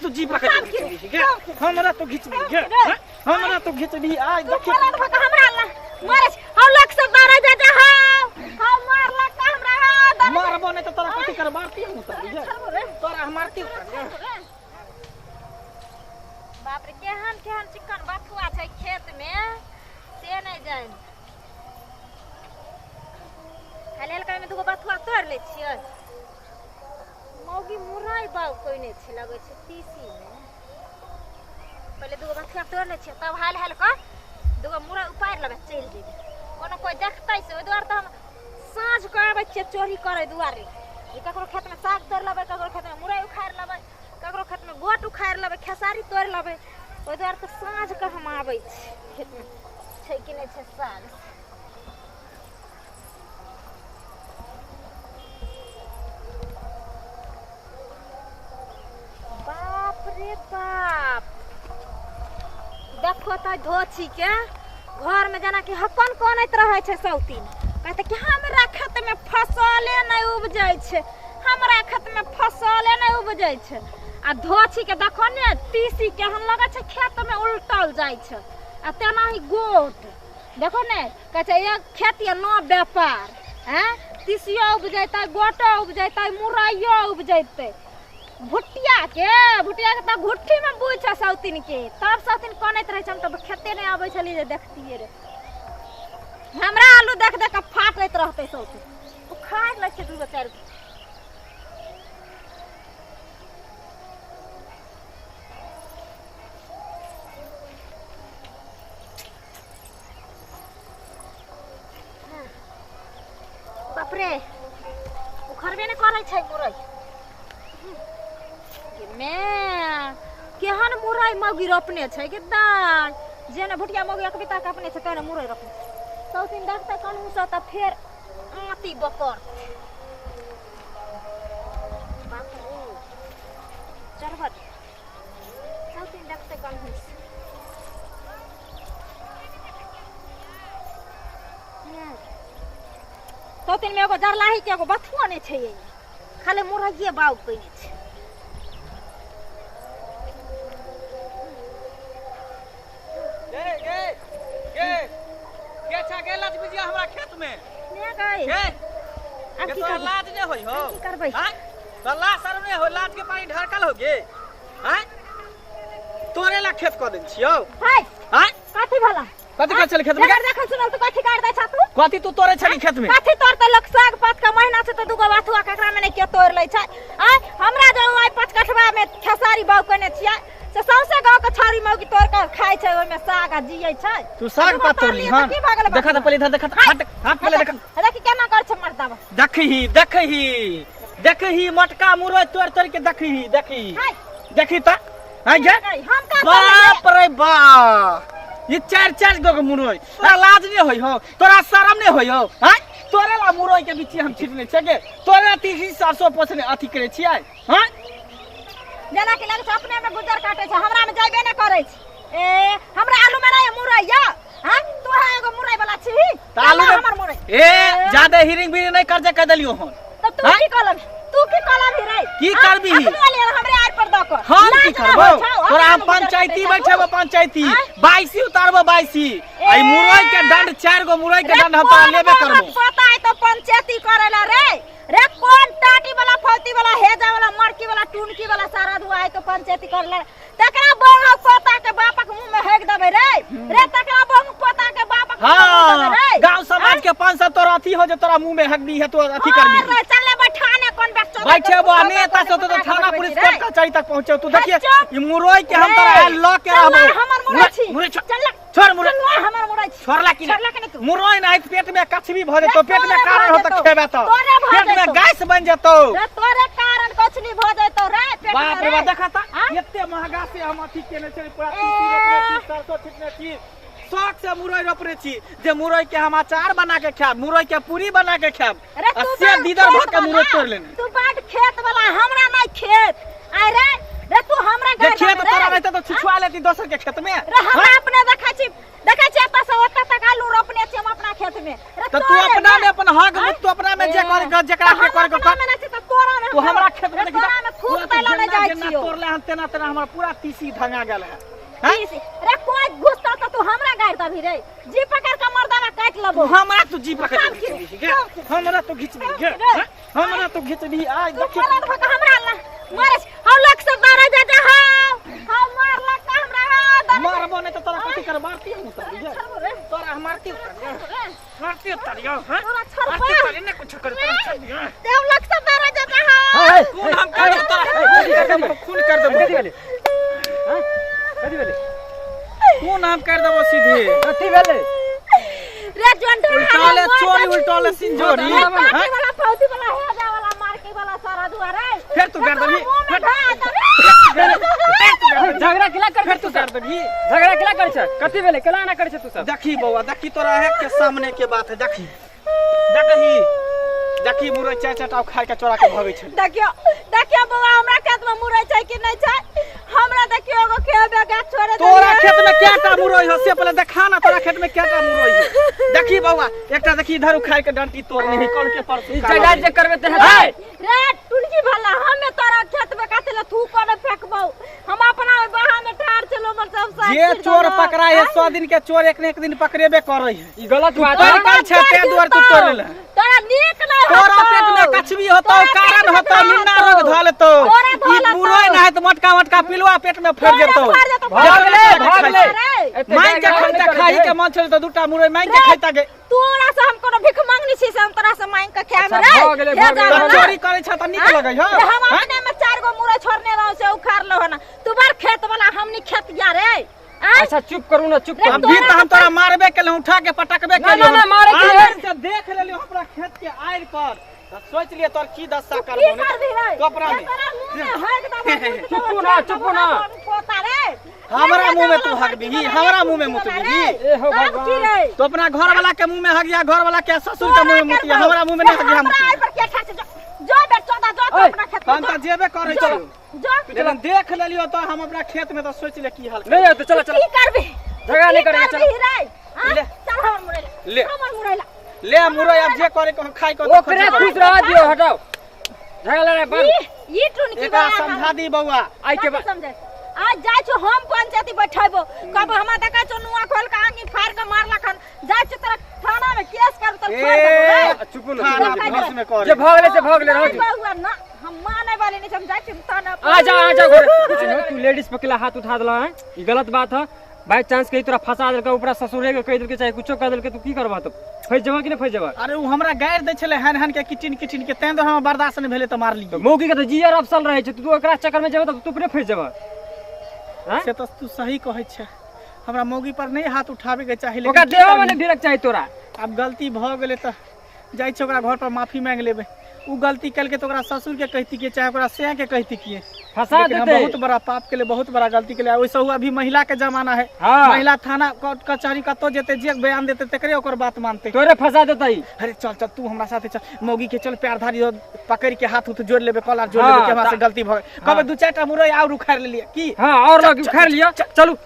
तू जीप रखे हम की- घिचबी गे हमरा तू घिचबी गे रे। हैं? हमरा तू घिचबी आइ तू देखी फलान भऽ कऽ हमरा मारै छै हौ लोक सब मारै जा जा हौ हौ मारलक तऽ हमरा हौ दर्द मारबो नहि तऽ तोरा कथी कर मारती हम उतर गे छोड़बो रे तोरा हम मारती उतर गे बाप रे केहन केहन चिकन बथुआ छै खेत में से नहि जानि खाली हल्का में दूगो बथुआ तोड़ि लै छियै मौगी मुरई बाग कयने छै लगै छै तीसी में पहिले दूगो बथुआ तोड़ि लै छियै तब हाल हाल कऽ दूगो मुरई उपारि लेबै चलि जेबै कोनो कोइ देखतै से ओहि दुआरे तऽ हम साँझ कऽ आबै छियै चोरी करै दुआरे जे ककरो खेतमे साग तोड़ि लेबै ककरो खेतमे मुरई उखाड़ि लेबै ककरो खेतमे गोट उखाड़ि लेबै खेसारी तोड़ि लेबै ओहि दुआरे तऽ साँझ कऽ हम आबै छी खेतमे छै कि नहि छै साग बाप रे बाप देखो तऽ धोछी के घर में जेना कि हकन कनैत रहै छै सौतीन कहते कि हमरा खेत में फसले नहि उपजै छै हमरा खेत में फसले नहि उपजै छै आ धोछी के देखो ने तीसी केहन लगै छै खेत में उलटल जाइ छै आ तेनाही गोट देखो ने कहै छै एक खेत या नौ व्यापार हैं तीसियो उपजैतै गोटो उपजैतै मुरैयो उपजैतै भुटिया के भुटिया के तऽ घुट्ठी में बुझ छै सौतीन के तब सौतीन कनैत रहै छै हम तऽ खेते नहि आबै छलियै जे देखतियै रे हमरा आलू देख देख कऽ फाटैत रहतै सौतीन उखाड़ि लै छै दूगो चारि गो बाप रे उखड़बे नहि करै छै मुरई गे मे केहन मुरई मौगी रोपने छै गे दाइ जेना भुटिया मौगी अकबिता के अपने छै तेना मुरई रोपने छै सौतीन देखतै कनहु से तऽ फेर आँती बकर बाप रे चढ़बऽ दे सौतीन देखतै कनहु से सौतीन में एगो जरलाही के एगो बथुआ नहि छै एहिमे खाली मुरैये बाउग कयने छै गे गे गे के छा गे लक्ष्मी जी हमरा खेत में ने गई गे आब के की तोरा करबै लाज नहि होई हो आब की करबै? आँय? तोरा लाज शरम नहि होई लाज के पानी ढरकल हो गे आँय तोरे ला खेत कऽ देने छियौ हाय आँय कथी भला कथी करै छली खेत में जकर देखल सुनल तू कथी काट दै छा तू कथी तू तोरे छली खेत में कथी तोड़ तऽ लोक साग पात के महीना से तऽ दूगो बाथुआ ककरा में नहीं के तोड़ लै छै आय हमरा जे आइ पचकठवा में खेसारी बाउ केने छियै से सौंसे गाँव के छाड़ी मौगी तोड़ के खाइ छै ओहिमे साग आ जियै छै तू साग दूगो पात तोड़ली तोड़लियै तऽ हन की भऽ गेलै देखा तऽ बथुआ? पहिले इधर देखा तऽ हाथ हाथ पहिले देखा देखी केना कर छै मर्दाबा देखही देखही देखही मटका मुरई तोड़ तोड़ के देखही देखही हाय देखी तऽ आइ गे हम का बाप रे बाप ये चार चार गो के मुरई तोरा लाज नहीं होई हो तोरा शरम नहीं होई हो हैं तोरे ला मुरई के बीच हम छिटने छियै गे तोरे ला तीसी सरसों पोसने अथी करे छियै हैं जेना कि लगै छै अपने में गुजर काटे छै हमरा में जाबे नहि करै छै ए हमरा आलू में नहीं मुरई या हां तू है एगो मुरई वाला छी तऽ आलू में हमर मुरई ए ज्यादा हिरिंग बिरिंग नहीं कर जे कह देलियो हन तो तू हाँ? की कहलब तू की कहलब रे की करबिही? हमरे आर पर दऽ कऽ हम की लाज नहि करबो होइ छौ? तोरा हम अपने में गुजर पंचायती काटै छौ बैठेबो तू? पंचायती आँय? बाइसी उतारबो बाइसी आई मुरई के दंड चार गो मुरई के रे दंड हम तोरा कोन लेबे बाबा करबो पता है तो पंचायती करेला रे रे कोन टाटी वाला फौती वाला हेजा वाला मरकी वाला टुनकी वाला सारा धुआ है तो पंचायती करेला तकरा बहु पोता के बापक मुंह में हेक देबै रे रे तकरा बहु पोता के बापक मुंह में मुँह हाँ देबै रे गांव समाज के 500 तोरा अथी हो जे तोरा मुंह में हक दी है तो अथी करबी रे चल ले बैठाने कोन बैठ चल बैठे बो नेता से तो थाना पुलिस कोर्ट कचहरी तक पहुंचे तू देखिए चुप। ई मुरई के हम तोरा ल के रहबो हमर मुरई छी मुरई छोड़ चल छोड़ मुरई चल हमर मुरई छी छोड़ला कि छोड़ला कि नहीं तू? मुरई नहीं पेट में कछबी भ जेतो रे पेट में तोरे कारण भऽ हो त जेतौ। खेबे त तोरे भऽ पेट में जेतौ। गैस बन जेतो रे तोरे कारण कुछ नहीं भ जेतौ रे पेट में बाप रे रे बाप देखा त आँ? एते महंगा से हम अथी केने छी पूरा ए। तीसी रोपने छी सरसों छिटने छी शौक से मुरई रोपने छी जे मुरई के हम अचार बना के खायब मुरई के पूरी बना के खायब अरे आ तू से बाढ़ दीदर भऽ खेत के मुरई वाला, तोड़ लेने तू बाढ़ खेत वाला हमरा नहीं खेत आय रे रे तू हमरा जे गाड़ खेत देने तोरा रे। रहते तो छिछुआ लेती दोसर के खेत में रे हमरा अपने देखै छी देखै छी एतऽ से ओतऽ तक आलू रोपने छी हम अपना खेत में रे तो तू तोरे अपना ने। में अपन हक आँय? तू अपना में जे ए, करे के जेकरा तऽ के हम करे के अपना कर में नहि छी तऽ तोरा में तू हमरा खेत में रे देखी तोरा में थूक दैला नहि जाइ छियौ तोड़ले हन तेना तेना तेना हमरा पूरा तीसी धंगा गेल है हैं? तीसी। रे कोई घुसता तो तू हमरा गाड़ दबी रे जी पकड़ के मर्दाना काट लेबो हमरा तू जी पकड़ हम के घिचबी गे हम हमरा तू घिचबी गे रे। हैं? हमरा तू घिचबी आय तू देखी मरद भक हमरा ला मारे हम लग सब दारा जा जा हम मार लग का हमरा हा दारा मारबो नहीं तो तोरा कथी कर मारती हम उतारी गे छोड़बो रे तोरा हम मारती उतारी रे मारती उतारी हां तोरा छोड़बो मारती उतारी ने कुछ कर तोरा छोड़ दियो हम लग सब दारा जा जा हा खून हम कर देब तोरा खून कर देबो खून कर देबो कथी भेलै हाँ? कथी भेलै खून हम कर देबो सीधे कथी भेलै रे जोन उल्टाले चोरी उल्टाले सिंजोरी रे काटे हैं? वाला फौजी वाला हे जा वाला मार के वाला सारा दुआरे फिर तू कर देबी मुंह में फिर ढा दे झगड़ा केला कर फिर तू कर देबी झगड़ा केला कर छै कथी भेलै केला एना कर छै तू सब देखी बौआ देखी तोरा है के सामने के बात है देखी देखही देखी मुरई चार चार टा खाय के चोरा के भगै छै देखियो देखियो बौआ हमरा खेत में मुरई छै कि नहीं छै हमरा देखियो एगो खेबे गाछ छोड़े तोरा खेत में क्या टा मुरई हो से पहले देखा ना तोरा खेत में क्या टा मुरई हो देखी बौआ एकटा देखी इधर उखाड़ के डंटी तोड़ने है कल के परसों ई जगह जे करबे ते हेतै रे टुनकी भला हमे तोरा खेत में काते ला थू कोने फेंकबौ हम अपना ओइ बाहा में ठाड़ छलो हमर सब साथ जे चोर पकड़ा है 100 दिन के चोर एक ने एक दिन पकड़ेबे करे है ई गलत बात तोड़ है कर छै ते दुआर तू तोड़ ले तोरा नीक नहीं तोरा होतौ। पेट में कछबी होतौ तोरा पेट कारण में होतौ कछबी निन्ना होतौ। रोग धऽ लेतौ तोरा धऽ ई लेतौ। मुरई ना है तऽ मोटका मोटका पिलुआ पेट में फैल तोरा जेतौ फैल जेतौ, भाग ले भाग ले रे। एते मांगि के झगड़ा खैता नहि करै खाही छै। के मन छलै तऽ दूटा मुरई मांगि के रे। खैता गे तोरा से हम कोनो भीख मांगनी छी से हम तोरा से मांग के खाएब अच्छा, रे भऽ गेलै, हे भऽ गेलै। जा तऽ वाला। चोरी करै छ तऽ नीक हाँ? लगै हौ रे हम हाँ? अपने में चार गो मुरई छोड़ने रहो से उखाड़ लो ना तू बार खेत वाला हमनी खेत गया रे आँय? अच्छा चुप करू ना चुप रे करू अभी तऽ हम तोरा मारबे केलहुँ उठा के पटकबे ना, ना, ना, मारे के आराम से देख लेलियौ हमरा खेत के आड़ि पर तऽ सोचि लिअ तोर की दशा की करबौ नहि करबी रे कपड़ा रे में। तोरा मुंह में हक दबो चुपू ना, चुपू ना। पोता रे हमरा मुंह में तू हकबिही हमरा मुंह में मुतबिही ए हो तब की भगवान। रे तो अपना घर वाला के मुंह में हक जा घर वाला के ससुर के मुंह में मुतिया हमरा मुंह में नहीं हक जा हमरा आई पर के ठाड़ छै? जो जो बे चौदा जो तू ओए, अपना खेत में हम तऽ जेबे करै जो छी जो लेकिन देख लेलियो तऽ हम अपना खेत में तऽ सोचि ले की हाल नहीं तो चलो चलो की करबी झगड़ा नहीं की करेंगे, करबी रे हाँ? ले। चल हमर मुरैला ले। हमर मुरैला ले मुरई अब जे करे के खाइ के ओकरे खुश रह दियो हटाओ झगड़ा लड़ाई बंद ई ई टुनकी एकरा वाला समझा दी बौआ आई के कथी बाद समझे आज जाइ छौ हम पंचायती बैठेबो कब हमरा देखै छौ नुआ खोल के आंगी फाड़ के मारलखन जाइ छौ तोरा थाना में केस कर तोर ए, छोड़ देबो रे। चुप ना थाना चुप भस में करे जे भऽ गेलै से भऽ गेलै रह नहीं दियो बौआ ना हम माने वाले नहीं छी, हम जाइ छी थाना पर। आ जा आ जा घरे कुछ नहीं तू लेडीज पर केला हाथ उठा देला है ई गलत बात है बाई चांस कहीं तोरा फंसा देलकै ऊपरा ससुरे के कहि देलकै चाहे कुछो कह देलकै तू की करबह तब फंसि जेबह कि नहि फंसि जेबह अरे उ हमरा गारि दै छलै हन हन के किचिन किचिन के तें तो हमरा बर्दाश्त नहि भेलै तऽ मारलियै तऽ मौगी के तऽ जियर अफसल रहै छै तू ओकरा चक्कर में जेबह तऽ तू अपने फंसि जेबह आँय? से तऽ तू सही कहै छै हमरा मौगी पर नहि हाथ उठाबे के चाही ओकरा लेकिन की देहो में करबी? नहि भिड़क चाही तोरा आब गलती भऽ गेलै तऽ जाइ छै ओकरा घर पर माफी मांगि लेबै उ गलती केलकै तऽ ओकरा ससुर के कहती के चाहे ओकरा सैया के कहती के फंसा लेकिन हम देतै बहुत बड़ा पाप केले बहुत बड़ा गलती केले ओइसे हुआ अभी महिला के जमाना है हाँ। महिला थाना कोर्ट कचहरी कतौ जेते जे बयान देते तकरे ओकर बात मानते तोरे फंसा देतै अरे चल चल तू हमरा साथे चल मौगी के चल प्यार धारी पकड़ के हाथ उथ जोड़ लेबे कॉलर जोड़ हाँ, लेबे कि हमरा से गलती भ गेल कहबै दू चारि टा मुरई और उखाड़ लेलिए की हाँ और लोग उखाड़ लिअ चलू